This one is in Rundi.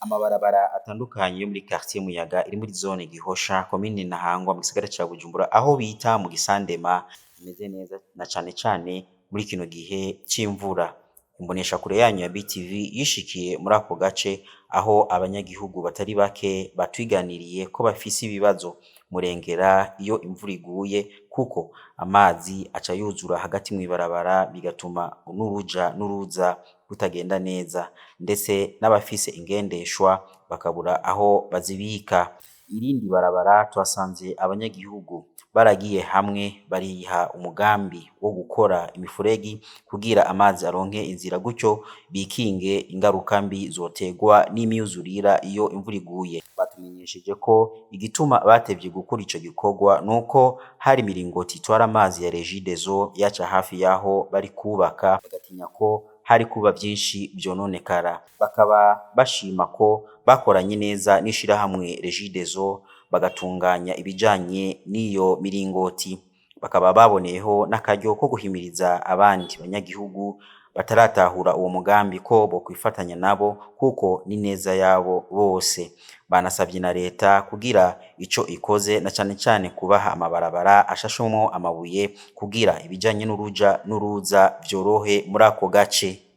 Amabarabara atandukanye yo muri quartier Muyaga iri muri zone Gihosha, komine Ntahangwa, mu gisagara ca Bujumbura, aho bita mu Gisandema, imeze neza na cane cane muri kino gihe c'imvura. Imboneshakure yanyu ya BTV yishikiye muri ako gace, aho abanyagihugu batari bake batwiganiriye ko bafise ibibazo murengera iyo imvura iguye, kuko amazi aca yuzura hagati mw'ibarabara, bigatuma n'uruja n'uruza rutagenda neza, ndetse n'abafise ingendeshwa bakabura aho bazibika. Irindi barabara tuhasanze abanyagihugu baragiye hamwe bariha umugambi wo gukora imifuregi kugira amazi aronke inzira, gutyo bikinge ingaruka mbi zoterwa n'imyuzurira iyo imvura iguye. Batumenyesheje ko igituma batevye gukora ico gikorwa nuko hari imiringoti itwara amazi ya Regideso yaca hafi yaho bari kubaka, bagatinya ko hari kuba vyinshi vyononekara. Bakaba bashima ko bakoranye neza n'ishirahamwe Regideso, bagatunganya ibijanye n'iyo miringoti. Bakaba baboneyeho n'akaryo ko guhimiriza abandi banyagihugu bataratahura uwo mugambi ko bokwifatanya nabo, kuko ni neza yabo bose. Banasavye na leta kugira ico ikoze, na cane cane kubaha amabarabara ashashemwo amabuye kugira ibijanye n'uruja n'uruza vyorohe muri ako gace.